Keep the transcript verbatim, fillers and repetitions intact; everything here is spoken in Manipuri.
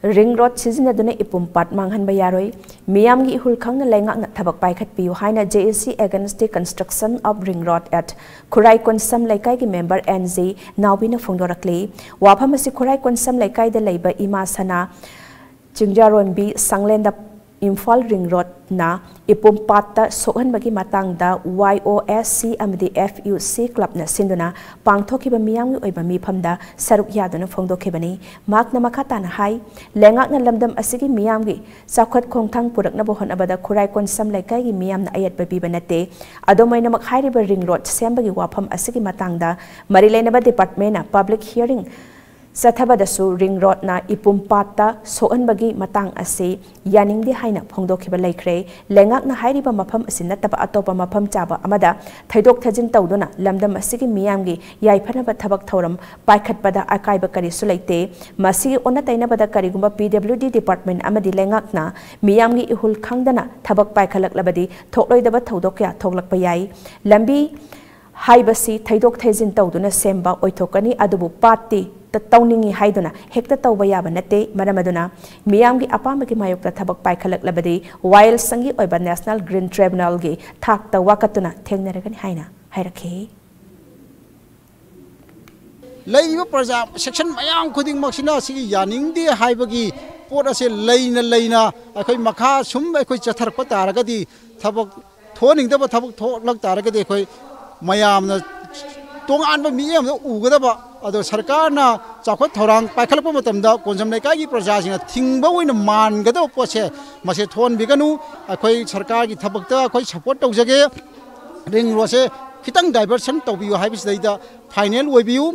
ꯔꯤꯡ ꯔꯣꯗ ꯁꯤꯖꯤꯟꯅꯗꯨꯅ ꯏꯄꯨꯝ ꯄꯥꯠ ꯃꯥꯡꯍꯟꯕ ꯌꯥꯔꯣꯏ꯫ ꯃꯤꯌꯥꯝꯒꯤ ꯏꯍꯨꯜ ꯈꯪꯅ ꯂꯩꯉꯥꯛꯅ ꯊꯕꯛ ꯄꯥꯏꯈꯠꯄꯤꯌꯨ ꯍꯥꯏꯅ J A C against the construction of ring road at ꯈꯨꯔꯥꯏ ꯀꯣꯟꯁꯝ ꯂꯩꯀꯥꯏꯒꯤ ꯃꯦꯝꯕꯔ N J ꯅꯥꯎꯕꯤꯅ ꯐꯣꯡꯗꯣꯔꯛꯂꯤ꯫ ꯋꯥꯐꯝ ꯑꯁꯤ ꯈꯨꯔꯥꯏ ꯀꯣꯟꯁꯝ ꯂꯩꯀꯥꯏꯗ ꯂꯩꯕ ꯏꯃꯥ ꯁꯅꯥ ꯆꯤꯡꯖꯥꯔꯣꯟꯕꯤ ꯁꯪꯂꯦꯟꯗ ꯏꯝꯐꯥꯜ ꯔꯤꯡ ꯔꯣꯗꯅ ꯏꯄꯨꯝ ꯄꯥꯠꯇ ꯁꯣꯛꯍꯟꯕꯒꯤ ꯃꯇꯥꯡꯗ Y O S C ꯑꯃꯗꯤ F U C ꯀ꯭ꯂꯕꯅ ꯁꯤꯟꯗꯨꯅ ꯄꯥꯡꯊꯣꯛꯈꯤꯕ ꯃꯤꯌꯥꯝꯒꯤ ꯑꯣꯏꯕ ꯃꯤꯐꯝꯗ ꯁꯔꯨꯛ ꯌꯥꯗꯨꯅ ꯐꯣꯡꯗꯣꯛꯈꯤꯕꯅꯤ꯫ ꯃꯍꯥꯛꯅ ꯃꯈꯥ ꯇꯥꯅ ꯍꯥꯏ, ꯂꯩꯉꯥꯛꯅ ꯂꯝꯗꯝ ꯑꯁꯤꯒꯤ ꯃꯤꯌꯥꯝꯒꯤ ꯆꯥꯎꯈꯠ ꯈꯣꯡꯊꯥꯡ ꯄꯨꯔꯛꯅꯕ ꯍꯣꯠꯅꯕꯗ ꯈꯨꯔꯥꯏ ꯀꯣꯟꯁꯝ ꯂꯩꯀꯥꯏꯒꯤ ꯃꯤꯌꯥꯝꯅ ꯑꯌꯦꯠꯄ ꯄꯤꯕ ꯅꯠꯇꯦ꯫ ꯑꯗꯨꯝ ꯑꯣꯏꯅꯃꯛ, ꯍꯥꯏꯔꯤꯕ ꯔꯤꯡ ꯔꯣꯗ ꯁꯦꯝꯕꯒꯤ ꯋꯥꯐꯝ ꯑꯁꯤꯒꯤ ꯃꯇꯥꯡꯗ ꯃꯔꯤ ꯂꯩꯅꯕ ꯗꯤꯄꯥꯔꯠꯃꯦꯟꯅ ꯄꯕ꯭ꯂꯤꯛ ꯍꯤꯌꯔꯤꯡ ꯆꯠꯊꯕꯗꯁꯨ ꯔꯤꯡ ꯔꯣꯗꯅ ꯏꯄꯨꯝ ꯄꯥꯠꯇ ꯁꯣꯛꯍꯟꯕꯒꯤ ꯃꯇꯥꯡ ꯑꯁꯤ ꯌꯥꯅꯤꯡꯗꯦ ꯍꯥꯏꯅ ꯐꯣꯡꯗꯣꯛꯈꯤꯕ ꯂꯩꯈ꯭ꯔꯦ꯫ ꯂꯩꯉꯥꯛꯅ ꯍꯥꯏꯔꯤꯕ ꯃꯐꯝ ꯑꯁꯤ ꯅꯠꯇꯕ ꯑꯇꯣꯞꯄ ꯃꯐꯝ ꯆꯥꯕ ꯑꯃꯗ ꯊꯩꯗꯣꯛ ꯊꯩꯖꯤꯟ ꯇꯧꯗꯨꯅ ꯂꯝꯗꯝ ꯑꯁꯤꯒꯤ ꯃꯤꯌꯥꯝꯒꯤ ꯌꯥꯏꯐꯅꯕ ꯊꯕꯛ ꯊꯧꯔꯝ ꯄꯥꯏꯈꯠꯄꯗ ꯑꯀꯥꯏꯕ ꯀꯔꯤꯁꯨ ꯂꯩꯇꯦ꯫ ꯃꯁꯤꯒꯤ ꯑꯣꯟꯅ ꯇꯩꯅꯕꯗ ꯀꯔꯤꯒꯨꯝꯕ P W D ꯗꯤꯄꯥꯔꯠꯃꯦꯟ ꯑꯃꯗꯤ ꯂꯩꯉꯥꯛꯅ ꯃꯤꯌꯥꯝꯒꯤ ꯏꯍꯨꯜ ꯈꯪꯗꯅ ꯊꯕꯛ ꯄꯥꯏꯈꯠꯂꯛꯂꯕꯗꯤ ꯊꯣꯛꯂꯣꯏꯗꯕ ꯊꯧꯗꯣꯛ ꯀꯌꯥ ꯊꯣꯛꯂꯛꯄ ꯌꯥꯏ꯫ ꯂꯝꯕꯤ ꯍꯥꯏꯕꯁꯤ ꯊꯩꯗꯣꯛ ꯊꯩꯖꯤꯟ ꯇꯧꯗꯨꯅ ꯁꯦꯝꯕ ꯑꯣꯏꯊꯣꯛꯀꯅꯤ, ꯑꯗꯨꯕꯨ ꯄꯥꯠꯇꯤ ꯇ-, ꯇꯧꯅꯤꯡꯏ ꯍꯥꯏꯗꯨꯅ ꯍꯦꯛꯇ ꯇꯧꯕ ꯌꯥꯕ ꯅꯠꯇꯦ꯫ ꯃꯔꯝ ꯑꯗꯨꯅ ꯃꯤꯌꯥꯝꯒꯤ ꯑꯄꯥꯝꯕꯒꯤ ꯃꯥꯌꯣꯛꯇ ꯊꯕꯛ ꯄꯥꯏꯈꯠꯂꯛꯂꯕꯗꯤ ꯋꯥꯌꯦꯜꯁꯪꯒꯤ ꯑꯣꯏꯕ National Green Tribunalꯒꯤ ꯊꯥꯛꯇ ꯋꯥꯀꯠꯇꯨꯅ ꯊꯦꯡꯅꯔꯒꯅꯤ ꯍꯥꯏꯅ ꯍꯥꯏꯔꯛꯈꯤ꯫ ꯂꯩꯔꯤꯕ ꯄ꯭ꯔꯖꯥ ꯁꯦꯛꯁꯟ ꯃꯌꯥꯝ ꯈꯨꯗꯤꯡꯃꯛꯁꯤꯅ ꯁꯤꯒꯤ ꯌꯥꯅꯤꯡꯗꯦ ꯍꯥꯏꯕꯒꯤ ꯄꯣꯠ ꯑꯁꯦ ꯂꯩꯅ ꯂꯩꯅ ꯑꯩꯈꯣꯏ ꯃꯈꯥ ꯁꯨꯝ ꯑꯩꯈꯣꯏ ꯆꯠꯊꯔꯛꯄ ꯇꯥꯔꯒꯗꯤ, ꯊꯕꯛ ꯊꯣꯛꯍꯟꯅꯤꯡꯗꯕ ꯊꯕꯛ ꯊꯣꯛꯂꯛ ꯇꯥꯔꯒꯗꯤ, ꯑꯩꯈꯣꯏ ꯃꯌꯥꯝꯅ ꯇꯣꯉꯥꯟꯕ ꯃꯤꯠꯌꯦꯡ ꯑꯃꯗ ꯎꯒꯗꯕ, ꯑꯗꯣ ꯁꯔꯀꯥꯔꯅ ꯆꯥꯎꯈꯠ ꯊꯧꯔꯥꯡ ꯄꯥꯏꯈꯠꯂꯛꯄ ꯃꯇꯝꯗ ꯀꯣꯟꯖꯝ ꯂꯩꯀꯥꯏꯒꯤ ꯄ꯭ꯔꯖꯥꯁꯤꯡꯅ ꯊꯤꯡꯕ ꯑꯣꯏꯅ ꯃꯥꯟꯒꯗꯕ ꯄꯣꯠꯁꯦ ꯃꯁꯤ ꯊꯣꯛꯍꯟꯕꯤꯒꯅꯨ꯫ ꯑꯩꯈꯣꯏ ꯁꯔꯀꯥꯔꯒꯤ ꯊꯕꯛꯇ ꯑꯩꯈꯣꯏ ꯁꯄꯣꯔꯠ ꯇꯧꯖꯒꯦ꯫ ꯔꯤꯡ ꯔꯣꯗꯁꯦ ꯈꯤꯇꯪ ꯗꯥꯏꯚꯔꯁꯟ ꯇꯧꯕꯤꯌꯨ ꯍꯥꯏꯕꯁꯤꯗꯩꯗ ꯐꯥꯏꯅꯦꯜ ꯑꯣꯏꯕꯤꯌꯨ꯫